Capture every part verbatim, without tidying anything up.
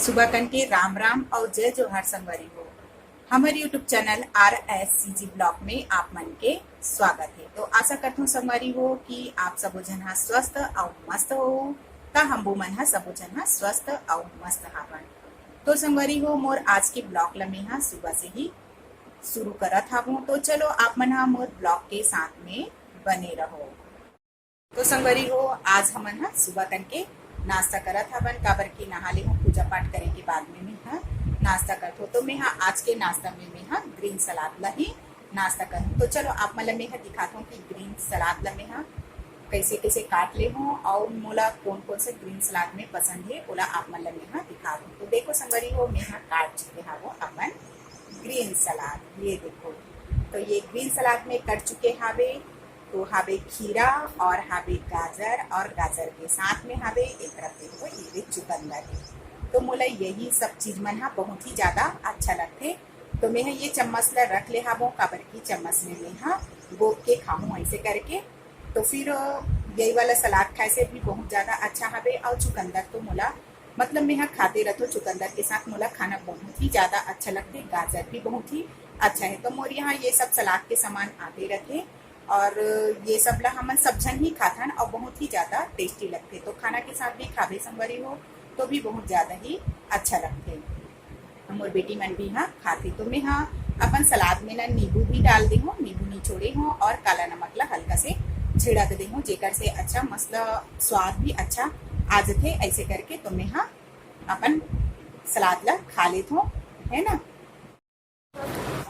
सुबह कन के राम राम अउ जय जोहार संगवारी हो। हमर YouTube channel R S C G vlog में आप मन के स्वागत है। तो आशा करथों संगवारी हो कि आप सबो झन हा स्वस्थ अउ मस्त हो। त हमबो मन हा सबो झन हा स्वस्थ अउ मस्त हावन। तो संगवारी हो, मोर आज के ब्लॉग ल मेहा सुबह से ही शुरू करत हावों। तो चलो, आप मन हा मोर ब्लॉग के साथ में बने रहो। तो संगवारी हो, आज हमन ह सुबह कन के नाश्ता करत हवन, काबर कि नहा ले हूँ, पूजा पाठ करे के बाद में मैं ह नाश्ता करत हूँ। तो मैं ह आज के नाश्ता में मैं ह ग्रीन सलाद ला ही नाश्ता करहूँ। तो चलो, आप मन ला मैं ह दिखात हूँ कि ग्रीन सलाद ला मैं ह कैसे कैसे काट ले हूँ और मोला कौन कौन से ग्रीन सलाद में पसंद है, ओला आप मन ला मैं ह दिखात हूँ। तो देखो संगवारी हो, मैं ह काट चुके हवो अपन ग्रीन सलाद। ये देखो, तो ये ग्रीन सलाद में कट चुके हावे। तो हावे खीरा और हावे गाजर, और गाजर के साथ में हावे एक तरफ देखो ये भी चुकंदर है। तो मोला यही सब चीज मन हा बहुत ही ज्यादा अच्छा लगथे। तो मैं ह ये चम्मच ला रख ले हावों, काबर की चम्मच में मैं ह गोप के खाहूँ ऐसे करके। तो फिर यही वाला सलाद खाए से भी बहुत ज्यादा अच्छा हवे। और चुकंदर तो मोला, मतलब, मैं ह खाते रहथों, चुकंदर के साथ मोला खाना बहुत ही ज्यादा अच्छा लगथे। गाजर भी बहुत ही अच्छा है। तो मोर यहाँ ये सब सलाद के सामान आते रहथे और ये सब ला हमन सब झन ही खाथन और बहुत ही ज्यादा टेस्टी लगथे। तो खाना के साथ भी खाबे संगवारी हो तो भी बहुत ज्यादा ही अच्छा लगथे। मोर बेटी मन भी ह खाथे। तो मैं ह अपन सलाद में ना नींबू भी डाल दे हूँ, नींबू निचोड़े हूँ और काला नमक ला हल्का से छिड़क दे हूँ, जेकर से अच्छा मस्त स्वाद भी अच्छा आ जथे। ऐसे करके तो मैं ह अपन सलाद ला खा लेत हूँ, है ना।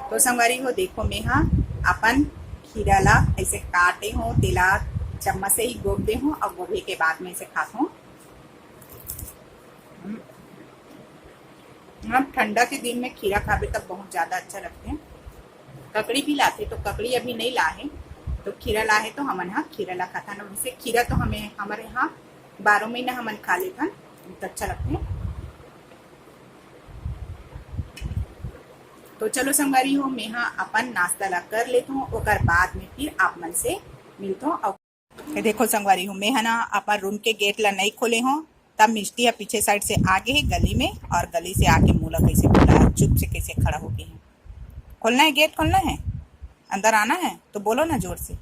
तो संगवारी हो, देखो, मैं ह अपन खीरा ला ऐसे काटे हूँ, तेला चम्मच से ही गोप दे हूँ और गोभी के बाद में ऐसे खात हूँ। हम ठंडा के दिन में खीरा खाबे तब बहुत ज्यादा अच्छा लगथे। ककड़ी भी लाथे, तो ककड़ी अभी नहीं ला है, तो खीरा ला है, तो हमन ह खीरा ला खाथन। वैसे खीरा तो हमें, हमारे यहाँ बारह महीना हमन खा लेथन, तो अच्छा लगथे। तो चलो संगवारी हो, मैं ह अपन नाश्ता ला कर लेत हूँ, ओकर बाद में फिर आप मन से मिलत हूँ। और ये देखो संगवारी हो, मैं ह ना अपन रूम के गेट ला नहीं खोले हूँ, तब मिष्टी ह पीछे साइड से आ गे हे गली में, और गली से आके मोला कैसे बुलाया, चुप से कैसे खड़ा हो गे हे। खोलना है, गेट खोलना है, अंदर आना है तो बोलो ना जोर से,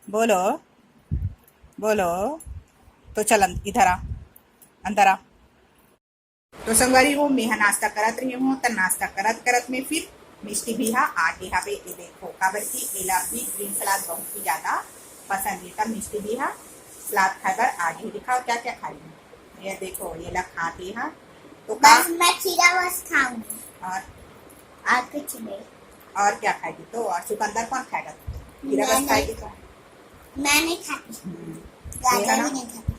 बोलो, बोलो। तो चल अं-, इधर आ, अंदर आ। तो संगवारी हो, मैं ह नाश्ता करत रहे हूँ, त नाश्ता करत करत में फिर मिष्टी भी ह आगे हवे। ये देखो, काबर कि एला भी ग्रीन सलाद बहुत ही ज्यादा पसंद है। तब मिष्टी भी ह सलाद खाए बर आगे। दिखाओ क्या क्या खाई है। ये देखो, ये ला खाते हैं। तो का बस मैं खीरा बस खाऊंगी। और और कुछ नहीं। और क्या खाएगी? तो और चुकंदर कौन खाएगा? खीरा बस मैं खाएगी नहीं। तो मैं नहीं खाती। हम्म। गाजर ये है ना? भी नहीं खाती।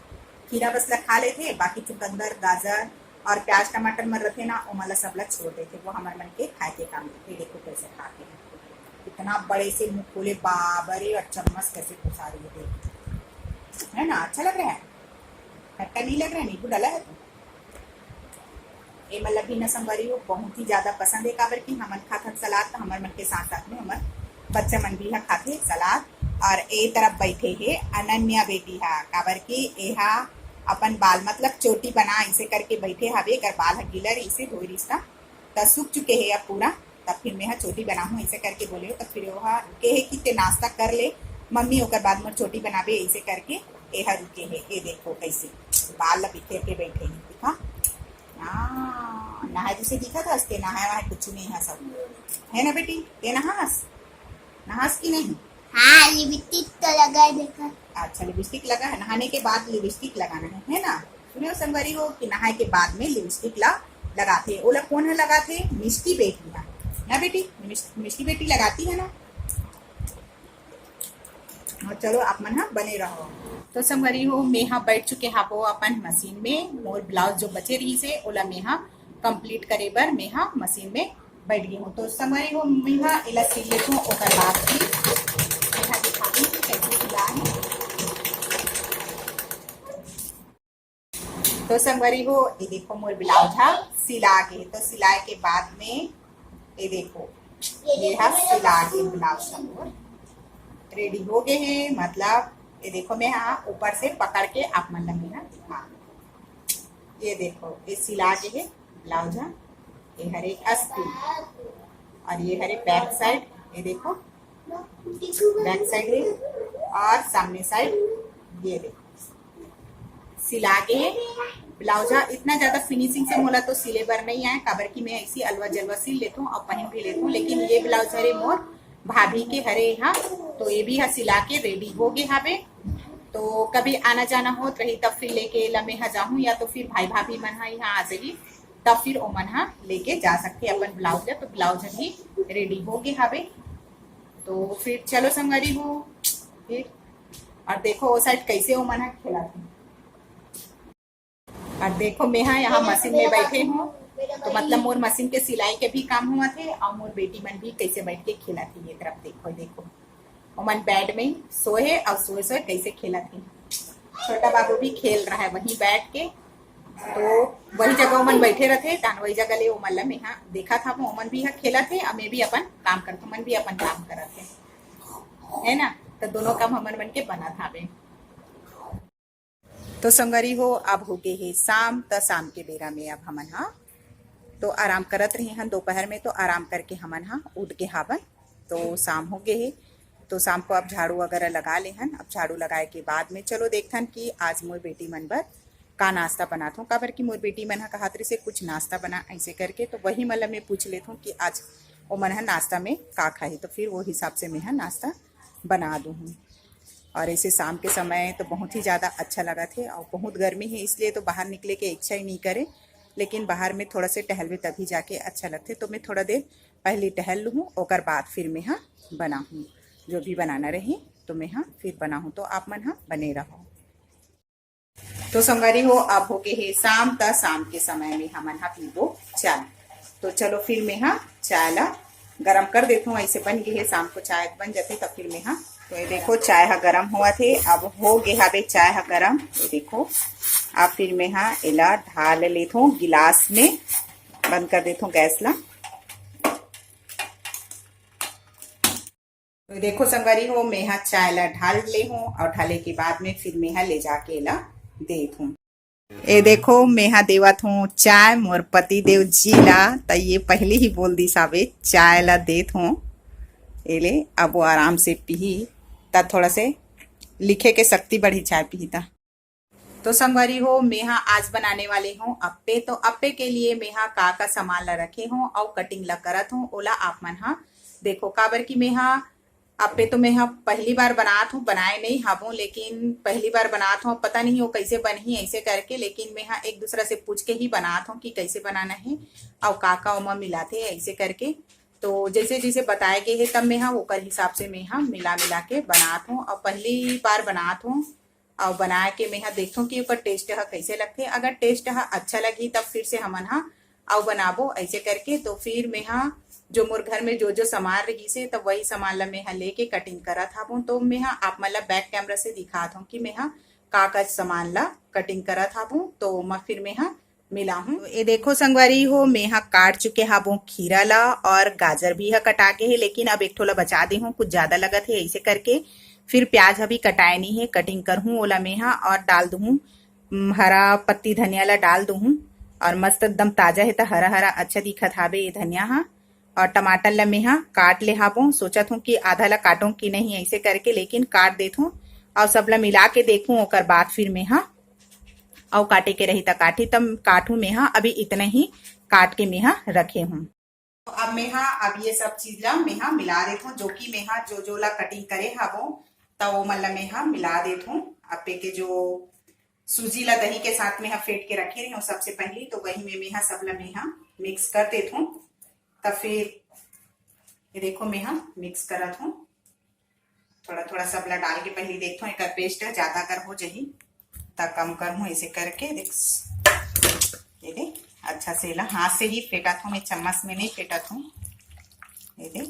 खीरा बस ला खा लेथे, बाकी चुकंदर, गाजर और प्याज, टमाटर मन रथे ना, ओमन ला सब ला छोड़ देथे। वो हमर मन के खाए के काम देथे। देखो कैसे खाते हैं, कितना बड़े से मुंह खोले, बाबरे, और चम्मच कैसे घुसा रही है, देखो, है ना? अच्छा लग रहा है? खट्टा नहीं लग रहा है? नींबू डाला है तो ए मतलब भी न संगवारी हो, बहुत ही ज्यादा पसंद है, काबर कि हमन खाथन सलाद, तो हमर मन के साथ साथ में हमर बच्चा मन भी ह खाथे सलाद। और ए तरफ बैठे हे अनन्या बेटी हा, काबर कि एहा अपन बाल मतलब चोटी बना इसे करके बैठे हवे, एकर बाल ह गीला रहिसे धोए रिहिस त, त सूख चुके हे अब पूरा। तब फिर मैं ह चोटी बनाहूँ, ऐसे करके बोले हो। तब फिर ओहा रुके हे कि ते नाश्ता कर ले मम्मी, ओकर बाद मोर चोटी बनाबे, ऐसे करके एहा रुके हे। ये देखो कैसे बाल ला बिखेर के बैठे हे, दिखा। हाँ, नहाए जैसे दिखा था, असते नहाए वहाए कुछ नहीं है सब, है ना बेटी? ते नहास, नहास की नहीं? हाँ, लिपस्टिक तो लगा है, देखा। अच्छा, लिपस्टिक लगा है, नहाने के बाद लिपस्टिक लगाना है, है ना? सुने हो संगवारी हो कि नहाए के बाद में लिपस्टिक ला लगाथे, ओला कौन ह लगाथे? मिष्टी बेटी ह ना बेटी, मिष्टी बेटी लगाती है ना। और चलो, आप मन ह बने रहो। तो संगवारी हो, मैं ह बैठ चुके हावो अपन मशीन में, मोर ब्लाउज जो बचे रहिस हे, ओला मैं ह कंप्लीट करे बर मैं ह मशीन में बैठ गे हूँ। तो संगवारी हो, मैं ह एला सिल लेत हूँ, ओकर बाद भी मैं ह दिखाहूँ कि कैसे सिला है। तो संगवारी हो, ये देखो मोर ब्लाउज ह सिला गे। तो सिलाए के बाद में ये देखो, ये ह सिला गे ब्लाउज ह मोर, रेडी हो गे हे। मतलब ये देखो, मैं ह ऊपर से पकड़ के आप मन ला मैं ह दिखा ये देखो, ये सिला गे हे ब्लाउज ह। ये हरे अस्तीन और ये हरे बैक साइड, ये देखो बैक साइड हे और सामने साइड ये देखो सिला गे हे ब्लाउज ह। इतना ज्यादा फिनिशिंग से मोला तो सिले बर नहीं आए, काबर कि मैं ऐसी अलवा जलवा सिल लेथों और पहन भी लेथों, लेकिन ये ब्लाउज हरे मोर भाभी के हरे हा, तो ये भी हा सिला के रेडी हो गे हावे। तो कभी आना जाना होत रही तब फिर लेके एला मैं हा जाहूँ, या तो फिर भाई भाभी मन हा यहाँ आ जाही तब फिर ओमन हा लेके जा सकथे अपन ब्लाउज ला। तो ब्लाउज भी रेडी हो गे हावे। तो फिर चलो संगवारी हो, फिर और देखो वो साइड कैसे ओमन हा खेलथे। और देखो मैं हा यहाँ मशीन में बैठे हूँ, तो मतलब मोर मशीन के सिलाई के भी काम होवत हे और मोर बेटी मन भी कैसे बैठ के खेलत हे। ये तरफ देखो, देखो ओमन बेड में सोए हे और सोए सोए कैसे खेलत हे। छोटा बाबू भी खेल रहा है वहीं बैठ के, तो वही जगह ओमन बैठे रहथे, तहान वही जगह ले ओमन ला मैं हा देखत हवं। ओमन भी हा खेलत हे और मैं भी अपन काम करत हूँ, ओमन भी अपन काम करत हे, है ना? तो दोनों काम हमन मन के बनत हावे। तो संगवारी हो, अब हो गे हे शाम, त शाम के बेरा में अब हमन हा तो आराम करत रहे हन दोपहर में, तो आराम करके हमन हा उठ गे हावन। तो शाम हो गे हे, तो शाम को अब झाड़ू वगैरह लगा ले हन। अब झाड़ू लगाए के बाद में चलो देखथन कि आज मोर बेटी मन बर का नाश्ता बनात हूँ, काबर कि मोर बेटी मन हा कहत रहिसे कुछ नाश्ता बना ऐसे करके, तो वही मतलब मैं पूछ लेत हूँ कि आज ओमन हा नाश्ता में का खाही, तो फिर वो हिसाब से मैं हा नाश्ता बना दूँ। और ऐसे शाम के समय तो बहुत ही ज़्यादा अच्छा लगथे और बहुत गर्मी है, इसलिए तो बाहर निकले के इच्छा ही नहीं करे, लेकिन बाहर में थोड़ा से टहलबे तभी जाके अच्छा लगथे। तो मैं थोड़ा देर पहले टहल लूँ, ओकर बाद फिर मैं हा बनाहूँ, जो भी बनाना रही तो मैं हा फिर बनाहूँ। तो आप मन हा बने रहो। तो संगवारी हो, अब हो गे हे शाम, त शाम के समय में हमन हा पीबो चाय। तो चलो फिर मैं हा चाय ला गरम कर देथों। ऐसे बन गे हे, शाम को चाय बन जाथे तब फिर मैं हा। तो ये देखो चाय हा गरम होवत हे, अब हो गे हावे चाय हा गरम। ये देखो, अब फिर मैं हा एला ढाल लेथों गिलास में, बंद कर देथों गैस ला। तो देखो संगवारी हो, मैं हा चाय ला ढाल ले हूँ और ढाले के बाद में फिर मैं हा ले जाके ला देत हूँ। ए देखो, मैं हा देवत हूँ चाय मोर पति देव जी ला, त ये पहले ही बोल दिस हावे, चाय ला देत हूँ। ए ले, अब वो आराम से पीही, त थोड़ा से लिखे के शक्ति बढ़ी, चाय पीही त। तो संगवारी हो, मैं हा आज बनाने वाले हूँ अप्पे। तो अप्पे के लिए मैं हा का का सामान ला रखे हूँ और कटिंग ला करत हूँ, ओला आप मन हा देखो। काबर कि मैं हा अप्पे तो मैं हा पहली बार बनात हूँ, बनाए नहीं हावों, लेकिन पहली बार बनात हूँ, पता नहीं वो कैसे बनही ऐसे करके। लेकिन मैं हा एक दूसरा से पूछ के ही बनात हूँ कि कैसे बनाना है और का का ओमा मिलाथे ऐसे करके। तो जैसे जैसे बताए गए है तब मैं हा ओकर हिसाब से मैं हा मिला मिला के बनात हूँ। और पहली बार बनात हूँ, अउ बना के मैं हा देखथों कि ओकर टेस्ट ह कैसे लगथे। अगर टेस्ट ह अच्छा लगही तब फिर से हमन हा अउ बनाबो ऐसे करके। तो फिर मैं हा जो मोर घर में जो जो सामान रहिस हे, तब वही सामान ला मैं हा लेके कटिंग करत हावों। तो मैं हा आप मन ला बैक कैमरा से दिखात हूँ कि मैं हा का का सामान ला कटिंग करत हावों। तो मैं फिर मैं हा मिलाहूँ। तो ये देखो संगवारी हो, मैं हा काट चुके हावों खीरा ला और गाजर भी हा कटा के हे, लेकिन अब एक ठो ला बचा दे हूँ, कुछ ज्यादा लगत हे ऐसे करके। फिर प्याज हा भी कटाए नहीं हे, कटिंग करहूँ ओला मैं हा और डाल दूहूँ, उम, हरा पत्ती धनिया ला डाल दूहूँ। और मस्त एकदम ताजा हे त हरा हरा अच्छा दिखत हावे ये धनिया हा। और टमाटर ला मैं हा काट ले हावों, सोचत हूँ कि आधा ला काटूँ कि नहीं ऐसे करके, लेकिन काट देत हूँ। और सब ला मिला के देखूँ, ओकर बाद फिर मैं हा अउ काटे के रही त काटी, तब काटू मैं हा। अभी इतना ही काट के मैं हा रखे हूँ। तो अब मैं हा अब ये सब चीज ला मैं हा मिला देत हूँ, जो कि मैं हा जो जो ला कटिंग करे हावों, त वो मन ला मैं हा मिला देत हूँ। अप्पे के जो सूजी ला दही के साथ में हा फेंट के रखे रहे हूँ सबसे पहले, तो वही में मैं हा सब ला मैं हा मिक्स कर देत हूँ। तब फिर ये देखो मैं हा मिक्स करत हूँ, थोड़ा थोड़ा सब ला डाल के पहले देखथों, एकर पेस्ट ज्यादा अगर हो जाही त कम करहूँ। ऐसे करके देख, ये दे, अच्छा से ला हाथ से ही फेंटत हूँ मैं, चम्मच में नहीं फेंटत हूँ। ये दे,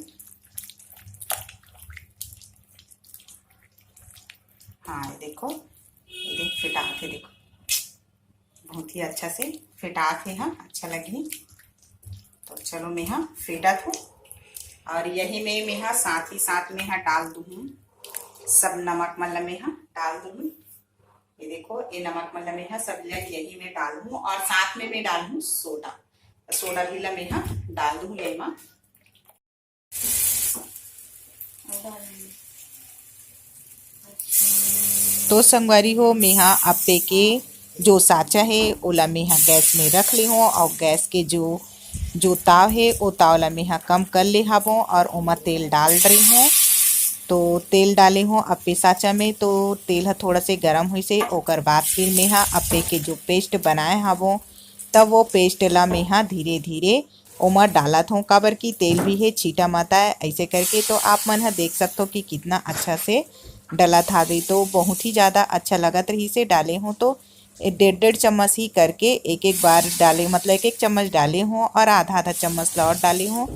हाँ ये देखो, ये दे फेंटा के देखो, बहुत ही अच्छा से फेंटात हे हा, अच्छा लगही। तो चलो मैं हा फेंटत हूँ और यही में मैं हा साथ ही साथ में हा डाल दूँ सब नमक मन ला मैं हा डाल दूँ। ये देखो, ये नमक मन ला मैं ह सब ला यही में डालहूँ और साथ में मैं डालहूँ सोडा। सोडा भी ला मैं ह डाल दूँ ये मा। तो संगवारी हो, मेहा अप्पे के जो साँचा हे, ओला मेहा गैस में रख ले हों और गैस के जो, जो ताव हे, ओ ताव ला मेहा कम कर ले हावों और ओमा तेल डाल रही हों। तो तेल डाले हों अप्पे साँचा में, तो तेल ह थोड़ा से गरम होइसे, ओकर बाद फिर मेहा अप्पे के जो paste बनाए हावों, तब वो paste ला मेहा धीरे-धीरे ओमा डालत हों, काबर कि तेल भी हे, छींटा मत आए, ऐसे करके। तो आप मन ह देख सकथो कि कितना अच्छा से डलत हावे, तो बहुत ही ज्यादा अच्छा लगत रहिसे। डाले हों तो ए डेढ़ डेढ़ चम्मच ही करके एक एक बार डाले, मतलब एक एक चम्मच डाले हों और आधा आधा चम्मच ला और डाले हों।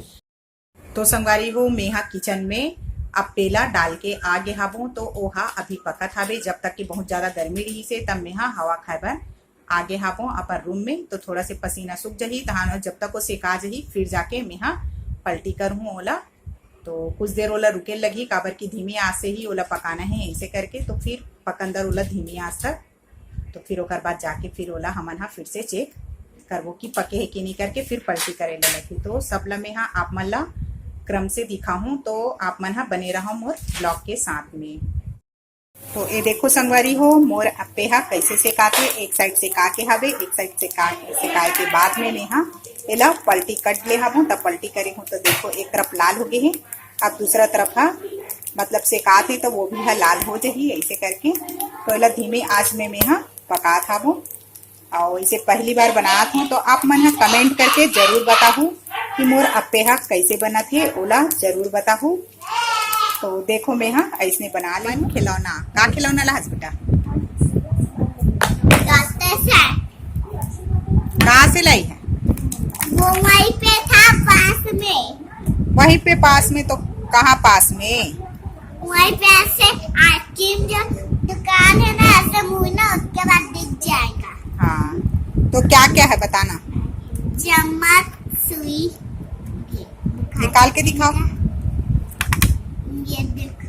तो संगवारी हो, मेहा kitchen में अप्पे ला डाल के आ गे हावों, तो ओहा अभी पकत हावे। जब तक कि बहुत ज्यादा गर्मी रहिसे, तब मेहा हवा खाए बर आ गे हावों अपन room में। तो थोड़ा से पसीना सूख जही, तहान जब तक वो सेका जही, फिर जाके मेहा पलटी करहूँ ओला। तो कुछ देर ओला रुके लगही, काबर कि धीमी आँच से ही ओला पकाना हे, ऐसे करके। तो फिर पकंदर ओला धीमी आँच तक, तो फिर ओकर बाद जाके फिर ओला हमन ह फिर से check करबो कि पके हे कि नहीं करके, फिर पलटी करे ला लगही। तो सब ला मैं ह आप मन ला क्रम से दिखाहूँ, तो आप मन ह बने रहो मोर vlog के साथ में। तो ये देखो संगवारी हो, मोर अप्पे ह कैसे सेकाथे। एक side सेका के हवे, एक side सेका, सेकाए के बाद में मैं ह एला पलटी कर ले हवों। तब पलटी करे हूँ तो देखो, एक तरफ लाल हो गए हे, अब दूसरा तरफ ह मतलब सेकाथे तो वो भी ह लाल हो जही, ऐसे करके। तो एला धीमे आँच में मैं ह पकात हवों। और इसे पहली बार बनात हूँ, तो आप मन ह comment करके जरूर बताहू कि मोर अप्पे ह कैसे बनत हे, ओला जरूर बताहू। तो देखो, मैं ह ऐसने बना ले हूँ। खिलौना, का खिलौना ला हस बेटा? कहाँ से लाई है? वो वहीं पे था पास में। वहीं पे पास में? तो कहाँ पास में? वहीं पे ऐसे आइसक्रीम जो दुकान है ना, ऐसे मुड़ना, उसके बाद दिख जाएगा। हाँ, तो क्या क्या है बताना। चम्मच, सुई। निकाल के दिखाओ। ये देखो।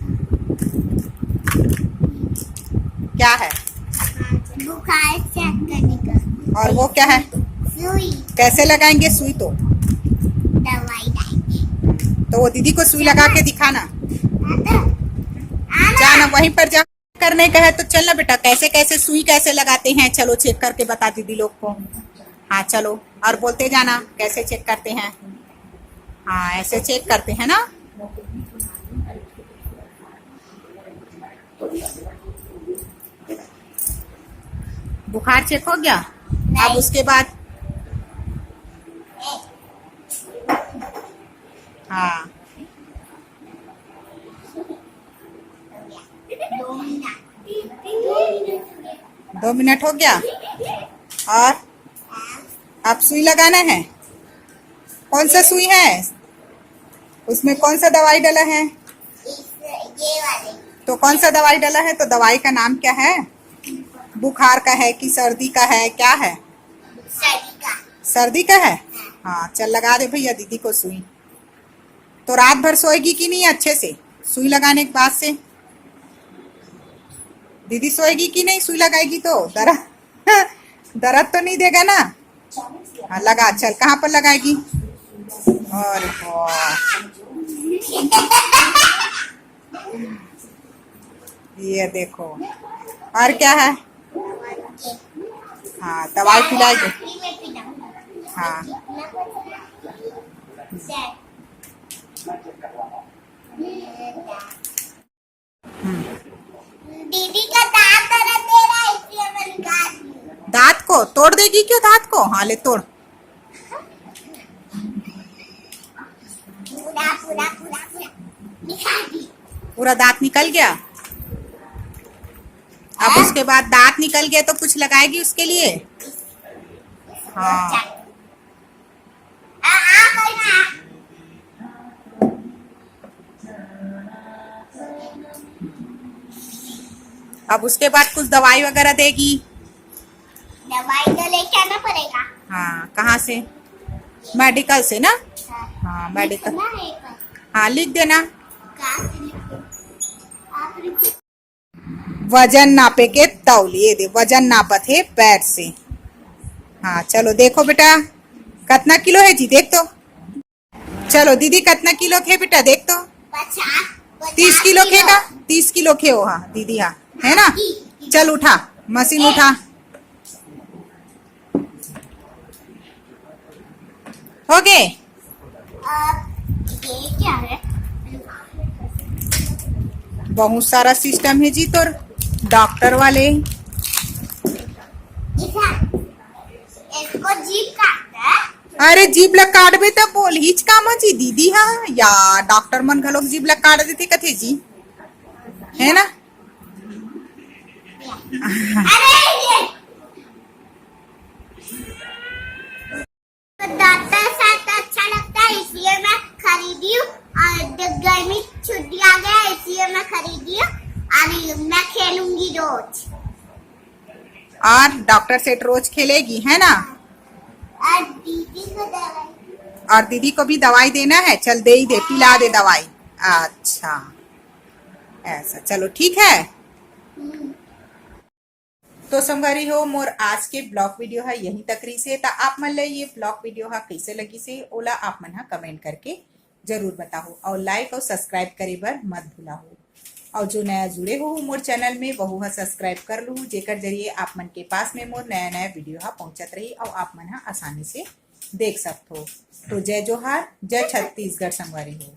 क्या है? बुखार check करने का। और वो क्या है? सुई। कैसे लगाएंगे सुई? तो दवाई डालेंगे। तो वो दीदी को सुई लगा के दिखाना। हाँ तो, आना। जाना वहीं पर जा। करने का है तो चलना बेटा, कैसे कैसे सुई कैसे लगाते हैं, चलो check करके बता दीदी लोग को। हाँ चलो, और बोलते जाना कैसे check करते हैं। हाँ, ऐसे check करते हैं ना। बुखार check हो गया? अब उसके बाद, हाँ, दो मिनट हो गया। और अब सुई लगाना है। कौन सा सुई है? उसमें कौन सा दवाई डाला है? इस, ये वाले। तो कौन सा दवाई डाला है? तो दवाई का नाम क्या है? बुखार का है कि सर्दी का है, क्या है? सर्दी का। सर्दी का है? हाँ। हाँ, चल लगा दे भैया दीदी को सुई। तो रात भर सोएगी कि नहीं अच्छे से सुई लगाने के बाद से? दीदी सोएगी कि नहीं सुई लगाएगी तो? दर्द, दर्द तो नहीं देगा ना? हाँ, लगा। चल, कहाँ पर लगाएगी? और वाह, ये देखो, और क्या है? हाँ, दवाई पिलाएगी। हाँ। हम्म। दीदी का दांत दर्द दे रहा है, इसलिए मैं निकाल रही हूँ। दांत को तोड़ देगी क्यों, दांत को? हाँ, ले तोड़। पूरा, पूरा, पूरा, पूरा निकाल दी। पूरा दांत निकल गया। अब उसके बाद दांत निकल गया तो कुछ लगाएगी उसके लिए? हाँ। आ, आ, कोई ना। अब उसके बाद कुछ दवाई वगैरह देगी। दवाई तो लेके आना पड़ेगा। हाँ, कहाँ से? मेडिकल से ना? हाँ। हाँ, मेडिकल। लिखना है एक बार। हाँ, लिख देना। कहाँ से लिखूं? आप लिखो। वजन नापे के तौल, ये दे, वजन नापत हे पैर से। हाँ, चलो देखो बेटा, कतना किलो हे जी, देख तो। चलो दीदी, कतना किलो के बेटा, देख तो। पचास, तीस किलो के का? तीस किलो के हो, हाँ दीदी, हाँ, है ना? चल उठा, मशीन उठा। हो गए। ये क्या है? बहुत सारा सिस्टम है जी तोर डॉक्टर वाले। इसको जीभ काटता है। अरे जीभ ला काटबे तब बोल, हिच काम जी दीदी। हाँ या, डॉक्टर मन घलोक जीभ ला काट देथे कथे जी, है ना? अरे ये दांता साथ अच्छा लगता है, इसलिए मैं खरीदी हूँ। और गर्मी छुट्टी आ गया, इसलिए मैं खरीदी हूँ और मैं खेलूंगी रोज। और डॉक्टर सेठ रोज खेलेगी, है ना? और दीदी को दवाई और दीदी को भी दवाई देना है। चल दे ही दे, पिला दे दवाई। अच्छा, ऐसा, चलो ठीक है। तो संगवारी हो, मोर आज के ब्लॉग वीडियो है यहीं तक रही से। तो आप मन ले ये ब्लॉग वीडियो हा कैसे लगी से, ओला आप मन हा कमेंट करके जरूर बताओ और लाइक और सब्सक्राइब करे बर मत भुलाओ। और जो नया जुड़े हो मोर चैनल में, वहू हा सब्सक्राइब कर लू, जेकर जरिए आप मन के पास में मोर नया नया वीडियो हा पहुंचत रही और आप मन हा आसानी से देख सकत हो। तो जय जोहार, जय छत्तीसगढ़ संगवारी हो।